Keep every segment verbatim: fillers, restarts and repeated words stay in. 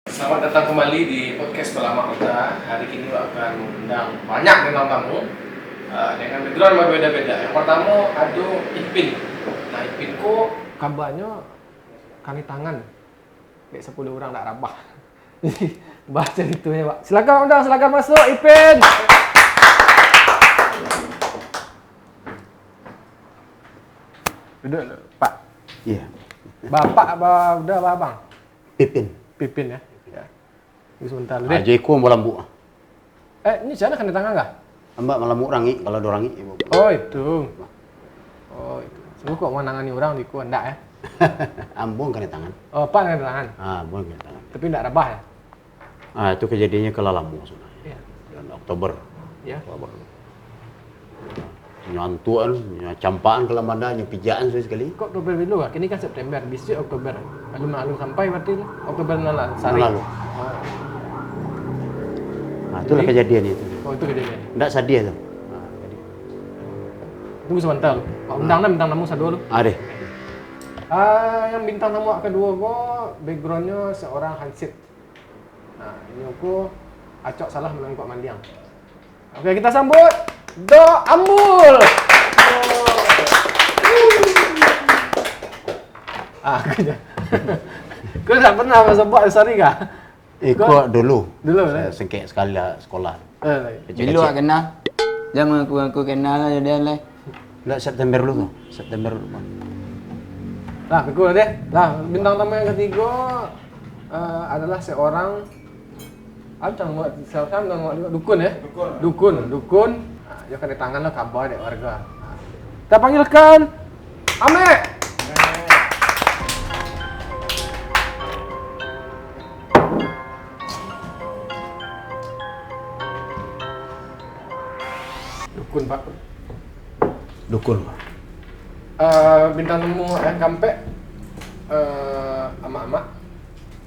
Selamat datang kembali di podcast Balamak Kota. Hari kini akan mengundang banyak bintang tamu, uh, dengan background berbeda-beda. Yang pertama, ado Ipin. Nah, Ipin ko kabanyo kanai tangan. Dek sapuluah urang ndak rabah. Baco itu nyo, Pak. Silakan undang, silakan masuk, Ipin. Duduk dulu, Pak. Iya. Bapak apa udah apa abang? Pipin. Pipin, ya. Ya. Tunggu sebentar deh. Ajo iko ambo lambuak. Eh, ini siapa kanai tangan kah? Ambo malambuak rangik, kalau ado rangik, ambo. Oh, itu. Oh, itu. Sungguh kok manangani urang di iko, ndak, ya? Ambo kanai tangan. Oh, Pak kanai tangan? Ah, ambo kanai tangan. Tapi ndak rabah, ya? Ah, itu kejadiannya kalau lamo sebenarnya. Iya. Bulan Oktober. Iya. Oktober. Nyo antuak, nyo campakan kalau manda, nyo pijakan sekali-sekali. Kok Oktober dulu, ah? Kini kan September, bisuak Oktober. Alun, alun sampai berarti lah. Oktober nan lah, sari. Nan lalu. Ah. Nah, itulah kejadian itu. Oh, itu kejadian. Ndak sadiah tu. Nah, jadi. Tunggu sebentar. Pak undang lah bintang tamu satu dulu. Ah, deh. Ah, yang bintang tamu kedua ko, backgroundnya seorang hansip. Nah, inyo ko acok salah manangkok mandiang. Oke, kita sambut Dok Ambul. Ah, kau ja-, kau tak pernah masuk buat sehari kah? Eh, kau dulu. Dulu, eh? Sengkek sekali lah sekolah. Eh, dulu. Kecil-kecil. Awak kenal. Jangan aku, aku kenal lah dia lah. Ndak, September dulu tu. September dulu. Lah, bagus deh. Lah, bintang tamu yang ketiga, eh, adalah seorang, apa nama, siapa nama dukun, ya? Dukun. Dukun, dukun. Ah, dia kanai tangan lah, kaba dek warga. Kita panggilkan Amek. Dukun, Pak. Dukun, Pak. Eh, bintang tamu yang kaampek, eh, amak-amak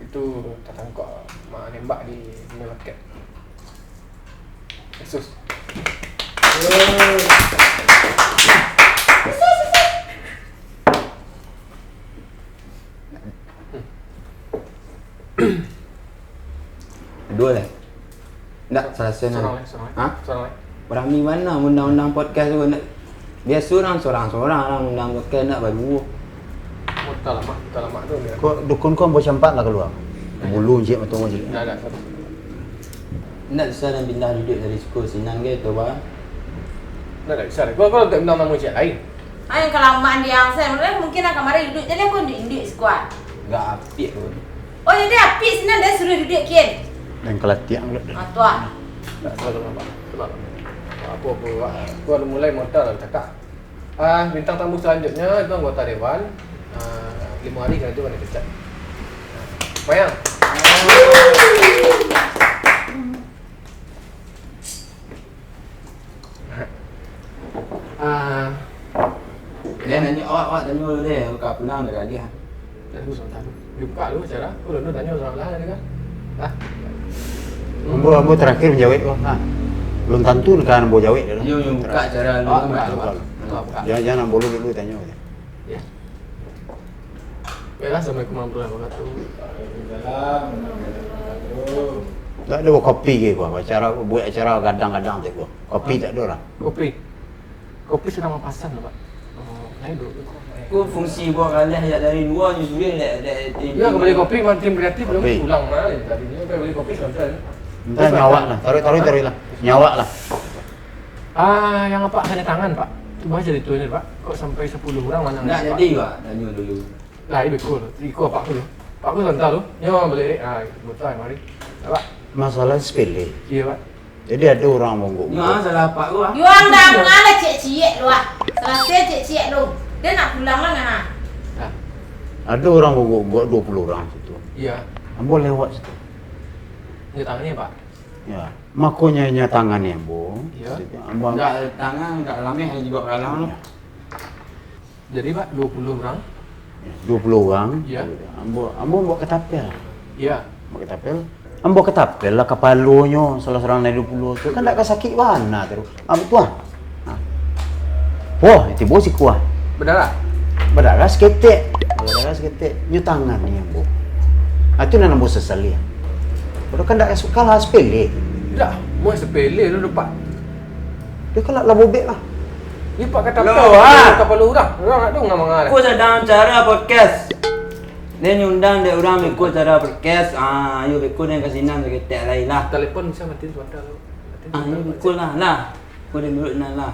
itu tatangkok manembak di minimarket. Yesus. Dua lah. Ndak, salasai nah. Sorang lai, sorang lai. Ha? Sorang lai. Urang di ma undang-undang podcast tu, ndak. Biaso urang sorang-sorang lah undang podcast, ndak baduo. Muta lamak, muta lamak tu dia. Kok dukun ko ambo campak lah kalua. Bulu ciek, mato ciek. Ndak, ndak, sabar. Ndak bisa lah pindah duduak dari siko sinan ke, tu bah. Ndak, ndak bisa. Kau, kau tak undang tamu ciek lain. Ah, yang kalamaan di ang sen, mungkin kamari duduak je lah, kau induak-induak siko ah. Ndak apik pun. Oh, jadi apik sinan dah suruah duduak kian. Dan kalatiak pula. Ah, tu ah. Tak, sabar, sabar, sabar. Apa, apa, apa, apa, mulai modal cakap. Ah, bintang tamu selanjutnya itu anggota dewan. Ah, lima hari kena tu kena pecat. Bayang. Ah. Dia nanya awak, awak tanyo dulu deh, buka pulang dari tadi ah. Tunggu sebentar. Dibuka dulu acara. Oh, dulu tanyo soalan tadi kan? Ah. Ambo, ambo terakhir manjawek ko. Ha. Belum tantu kan ambo jawek dulu. Yo, yo, buka acara dulu. Awak buka dulu, Pak. Awak buka. Jangan, jangan ambo dulu, dulu tanyo. Ya. Baiklah, assalamualaikum warahmatullahi wabarakatuh. Waalaikumsalam warahmatullahi wabarakatuh. Tak ada kopi ke ko, acara, buat acara gadang-gadang tu ko. Kopi tak ada lah. Kopi. Kopi sedang mapasan, Pak. Oh, lain dulu. Ko fungsi buah kalah jak dari lua nyo sudah dek, dek tim. Ya, kembali kopi, man, tim kreatif belum pulang, nah, tadi ni, kembali kopi, santai. Entah, nyawak lah, taruh, taruh, taruh lah. Nyawak lah. Ah, yang apa kanai tangan, Pak? Cuba aja ditulis, Pak. Kok sampai sepuluh orang, mana? Ndak jadi, Pak. Tanyo dulu. Lah, ibe cool. Iko Pak dulu. Pak, aku santai dulu. Nyo balik, ah, botol mari. Apa? Masalah sepele. Iya, Pak. Jadi, ada orang monggok. Nyo salah Pak gua. Yuang dah ngalah ciek-ciek lu ah. Selesai ciek-ciek lu. Dia nak pulang lah, nah. Ah. Ada orang monggok dua puluh orang situ. Iya. Ambo lewat situ. Dia tangannya, Pak. Ya, makonyo inyo tangannyo, ambo. Iya. Ambo. Enggak tangan, enggak lameh juga kalah. Iya. Jadi, Pak, dua puluh orang? Ya, dua puluh orang. Iya. Ambo, ambo ambo katapel. Iya. Ambo katapel. Ambo katapel lah kapalonyo, salah surang dari dua puluh tu. Kan ndak ka sakik bana tu. Ambo tu ah. Ha. Wah, tibo siko ah. Berdarah? Berdarah saketek. Padahal saketek, nyo tangan ni ambo. Ah, tu nan ambo sasali. Padahal kan ndak suka lah, sepele. Ndak, mau sepele tu, Pak. Dia kan lah, lah bobek lah. Ni Pak kata Lo, apa? Ah. Kapalo urang. Urang nak dengar manga lah. Ko sadang acara podcast. Dia nyundang dek urang beko acara podcast. Ah, ayo beko den ka sinan saketek lai lah. Telepon bisa mati sebentar tu. Ah, ayo beko lah, lah. Ko den duduk sinan lah.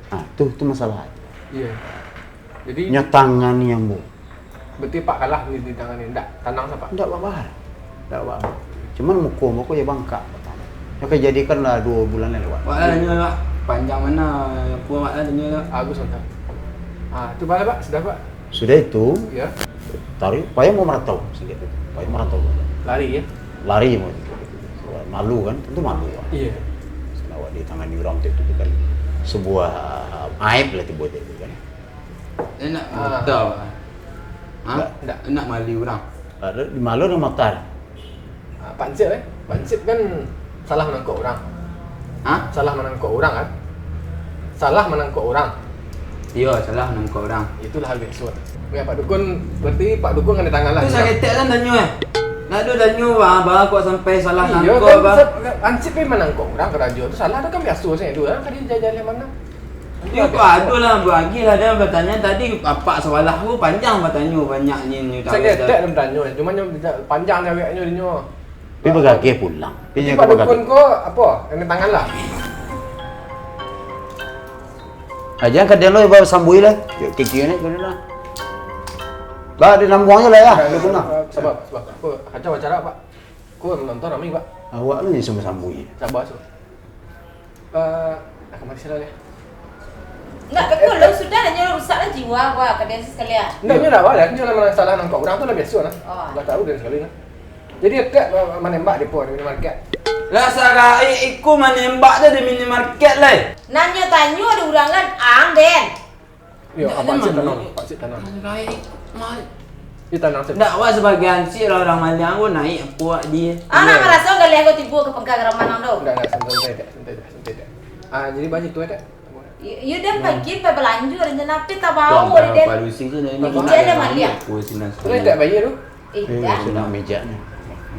Ah, tu, tu masalah. Iya. Jadi, nyo tangan ni ambo. Berarti Pak kalah ni di tangan ni. Ndak, tanang sa, Pak? Ndak baa-baa. Ndak baa-baa. Cuman muko ambo ko yo bangkak. Nyo ka jadikan lah duo bulan lai lewat. Wak lah tanyo, Pak. Panjang mano, Pak, Wak lah tanyo, Pak. Agus, mantap. Ah, tu baa, Pak? Sudah, Pak? Sudah itu, ya, tarik, payi ambo marantau saketek. Payi marantau. Lari, ya? Lari ambo. Malu kan? Tentu malu lah. Iya. Saketek awak ditangani urang tu, itu kan sebuah aib lah tibo tu kan. Enak Ah. motor. Ha? Ndak. Ndak. Enak mali urang. Ada di malu ada motor. Ah, Pak Ansip, eh? Pak Ansip kan salah manangkok urang. Hah? Salah manangkok urang, kan? Salah manangkok urang. Iyo, salah manangkok urang. Itulah biaso. Ya, Pak Dukun, berarti Pak Dukun kanai tangan lah. Tu saketek kan tanyo, eh? Nak ado tanyo, bah, bah, kok sampai salah Iyo, nangkok, kan, bah. Sa-, Ansip pai manangkok urang karajo tu salah tu kan biaso sajo tu, kan? Tadi jalan-jalan mano? Iyo, kok ado lah, bagilah dia batanyo tadi, apak sawalah ko panjang batanyo, banyak nyo, nyo tahu Saketek dah. Nan tanyo, cuma nyo panjang jaweknyo dinyo. Tapi bagageh pulang. Tapi Tapi nyo Pak bagageh. Dukun ko apo? Kanai tangan lah. Ah, jan ka den lo, ba sambui lah. Kiki ni, kini lah. Ba, di nambuang je lah ya. Dukun lah. Sabar, sabar. Ko kacau acara, Pak. Ko nonton rami, Pak. Awak ni sambui-sambui. Sabar, sabar. Eh, nak kamari sila, ya? Ndak, betul lo, sudah nyo rusak lah jiwa gua, ka den sakali ah. Ndak, nyo dak baa, nyo lah salah nangkok urang tu lah biaso lah. Oh. Lah tahu den sakali lah. Jadi, atak ma-, manembak di po, di minimarket. Lah, sarai iko manembak tu di minimarket lai. Nan nyo tanyo di urang kan, ang den. Yo, Ndak, Pak Ansip tenang, tanang, Pak Ansip tenang. Sarai iko, ma- Yo, tenang, Sip. Ndak, awak sabagai ansip lah, urang maliang ko naik apo awak di. Ah, nak maraso galeh ko tibo ka pangka karaman ang tu. Ndak, ndak, santai, santai, santai, santai. Ah, jadi baa cito, Tek? Yo, yo, den pagi pai balanjo, rencana apo tabawo Tuang di den. Padusi tu, ni Ijak dia maliang. Aku sinan Terus sekali. Tak bayar tu? Eh, Eh, dah. Nak mejak ni.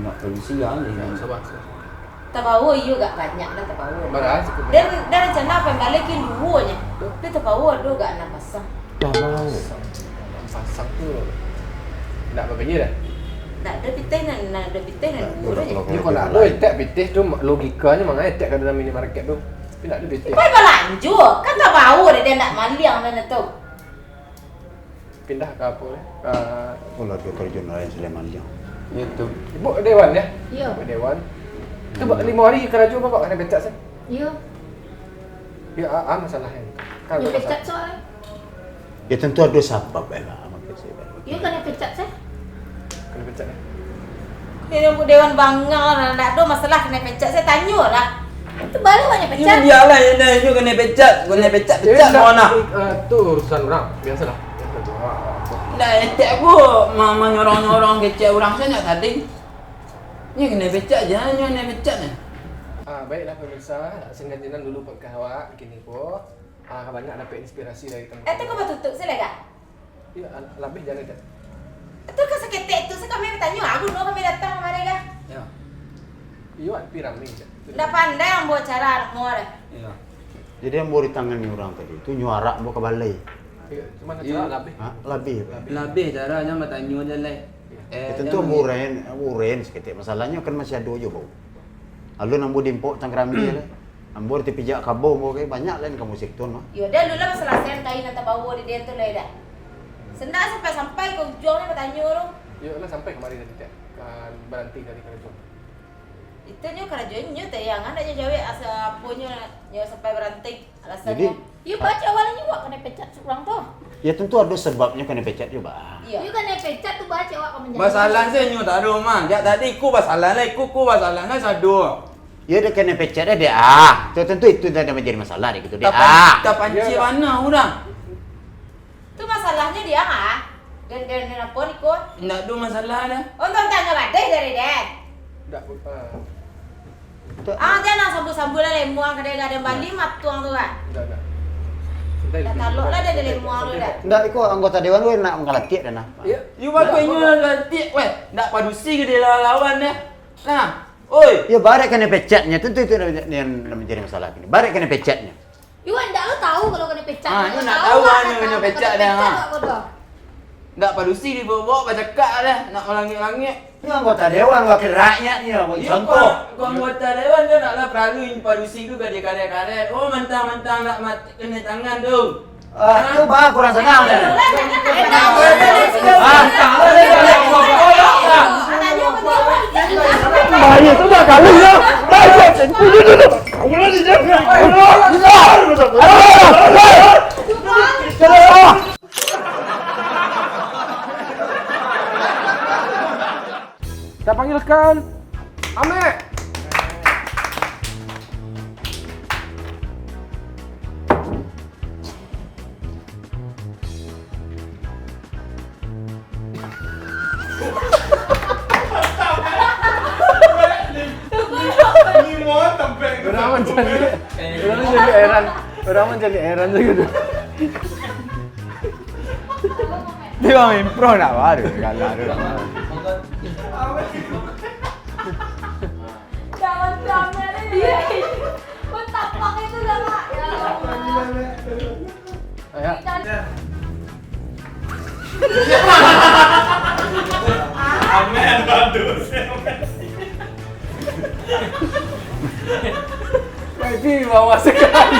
Nak padusi lah ni. Sabar, sabar. Tabawo iyo gak banyak dah tabawo. Bara, cukup Dan, banyak. Dan rencana pai bali kin duo nyo. Tapi tabawo ado gak anam pasang. Tabawo. Anam pasang tu ndak babaya dah. Ndak ado pitih nan, ndak ado pitih nan Ndak duo ado tu. Kalau Yo, kalau kalau ndak ado lain. Etek pitih tu, logikanyo mangai etek ka dalam minimarket tu. Tapi ndak ado pitih. Pai balanjo, kan tabawo dek dia ndak maliang nan tu. Pindah ka apo, eh? Ka Oh, lah, ado karajo lain salain maliang. Yo tu. Ibu dewan, ya? Iyo. Ibu dewan. Tu, Ba, limo hari karajo, Bapak kanai pecat, sah? Iyo. Yo, a, a, masalah ni. Kan Yo, ada masalah. Pecat soal. Yo, tentu ado sabab, eh, lah, mungkin saya. Yo, kanai pecat, sah? Kanai pecat, eh? Ini dewan bangang lah, ndak ado masalah kanai pecat, saya tanyo lah. Tu baliak banyak Iyo, pecat. Bialah, yo, dah, yo, kanai pecat, kanai pecat, Yo, pecat ndak, mau nak. Eh, tu urusan urang, biasalah. Biasa tu, ha, ha. Ndak etek ko, ma-, manyorong-nyorong kecek urang sajo tadi. Nyo kanai pecat je, nyo kanai pecat ni. Ah, baiklah, pemirsa, singgan jinan dulu podcast awak kini ko. Ah, banyak dapat inspirasi dari teman-teman. Eh, tu kau batutup, sila, Kak? Iyo, al-, labih jaleh, Tek. Tu ka saketek tu, sa kami batanyo, ah, bunuah kami datang kamari kah? Yo. Iyo, tapi rami, Tek. Ndak pandai ambo cara ambo deh. Iyo. Jadi ambo ditangani urang tadi tu, nyo arak ambo ka balai. Iyo, cuman Iyo. Acara labih. Ha, labih. Labih. Labih cara nyo batanyo je lai. Iyo. Eh, Yo, tentu jangan ambo di- urai, ambo urai saketek. Masalahnyo kan masih ado juo, Bau. Alun ambo diimpok tangkarambia lai. Ambo di tapi jak kabo ambo, kini banyak lai ka musik tu, no. Yo, dah lu lah basalasaian kai nan tabawo di den tu lai dah. Sa ndak sampai-sampai ka ujuang ni batanyo tu. Yo lah sampai kamari tadi, Tek. Ka baranti dari karajo. Itu nyo karajo nyo, Tek, yang ndak nyo jawek asa apo nyo, nyo sampai baranti. Alasan Jadi, nyo. Iyo, bacak awalnyo awak kanai pecat surang tu. Yo tentu ado sababnyo kanai pecat juo, Bang. Iyo. Iyo, kanai pecat tu bacak awak ka manjadi. Basalah se nyo tak ado mah. Jak tadi ku basalah lai, ku, ku basalah lai sado. Yo, dek kanai pecat dek, ah. Tu tentu itu ndak ado manjadi masalah dek itu dek, Tapan-, ah. Tapancik Iyolah. Bana urang. Tu masalahnyo dia, ah. Dan, dan, dan apo ni ko? Ndak ado masalah dah. Oh, tantang nyo gadai dari den. Ndak apa. Ah, jan lah sambua-sambua lah, lemuang kadai-kadai bali matuang tu kan. Ndak, ndak. Dah talok lah dah dari rumah lu dah. Ndak, iko anggota dewan gue nak mangkalatiak dah nah. Yo, yo, bagus inyo lah kalatiak, weh. Ndak padusi ke dia lawan-lawan dah. Nah, oi. Yo, barek kanai pecatnyo tu, tu, tu yang, yang menjadi masalah kini. Barek kanai pecatnyo. Yo, ndak lo tahu kalau kanai pecat. Ah, yo ndak tahu lah, ndak tahu kanai pecat dah, ha. Ndak padusi dibawa-bawa, bacakak dah, nak malangik-langik. Ni anggota dewan, wakil rakyat ni, buat contoh. Ko anggota dewan tu nak lah paralu padusi tu ka dia karet-karet. Oh, mantang-mantang nak mati kanai tangan tu. Ah, tu bah kurang senang dah. Ah. Bahaya tu dah kali ya. Bahaya. Kita panggilkan Amek. Urang mancari, urang mancari heran, urang mancari heran sajo tu. Dia orang improv nak baru galak tu. Jangan, jangan, iya. Kau tapak itu dah, Pak. Ya Allah. Ayo. Amin, bagus. Baby bawah sekali.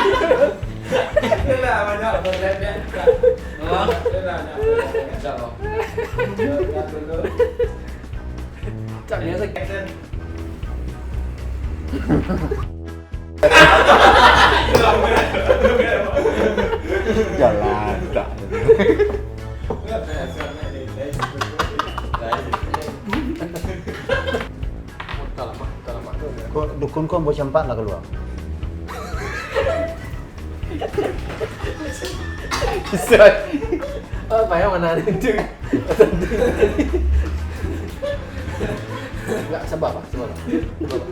Itulah banyak berlebihan. Itulah banyak berlebihan. Insya Allah. Cak biasa. Jalan tak. Kok dukun kau buat campak lah keluar? Bisa. Oh, payah mana ada itu. Enggak, sabar, Pak. Sabar, Pak. Sabar, Pak.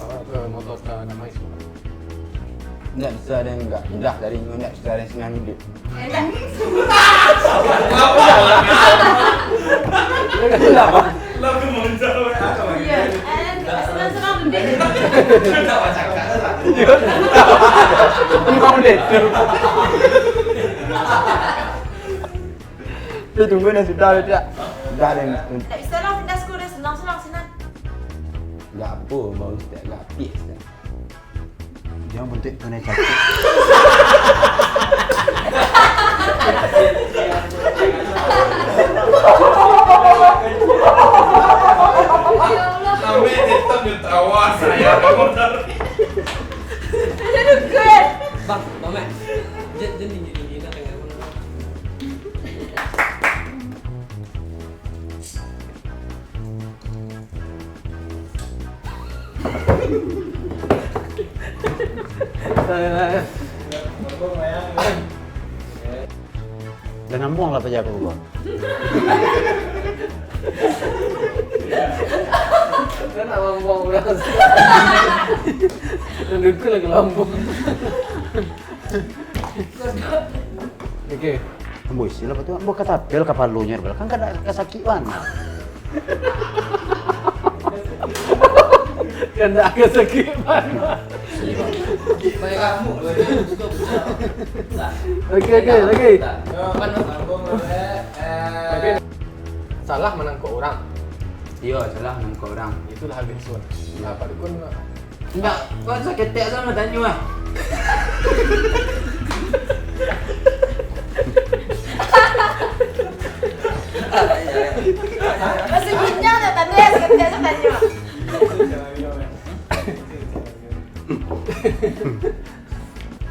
Awak ke motor ka Damai Suara. Indak bisa den, indak mudah dari inyo, indak bisa den senang hiduik. Lah, aku mau jawab apa lagi? Iya, eh, senang-senang duduk. Memang betul. Dia tunggu dah sudah, dia tidak. Dah, dia nak. Tak bisa lah, pindah sekolah, senang-senang, senang. Enggak apa, baru start lah, peace dah. Jangan bentuk kena cakap. Sampai tetap dia tawa, saya. Aduh, good. Bang, Bang Mat. Jan, jan tinggi-tinggi, nak dengar. Lah nyambung lah paja aku, Bang. Kan nak lambung, Bang. Dan dukun lagi lambung. Oke. Ambo isi lah, Pak, tu. Ambo katapel kapalonyo, kan kada kasakik bana. Kada kasakik bana. Oke, oke, lagi. Oke. Salah manangkok urang. Iyo, salah manangkok urang. Itulah habis, Sun. Iyo. Apa dukun? Indak, kau saketek tu nak tanyo ah. Masih ginjang dah tadi, saketek tu tanyo.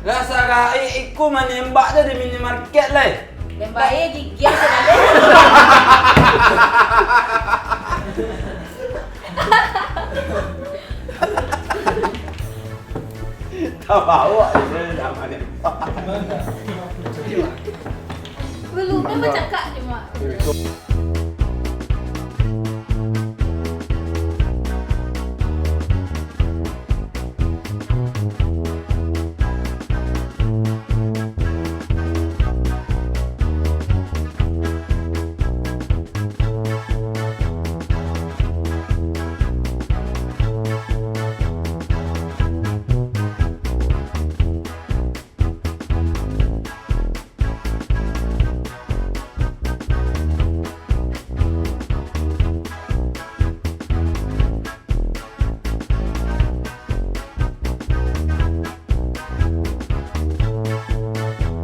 Lah, sarai iko manembak tu di minimarket lai. Nembak e gigi aja dah. Tabawa.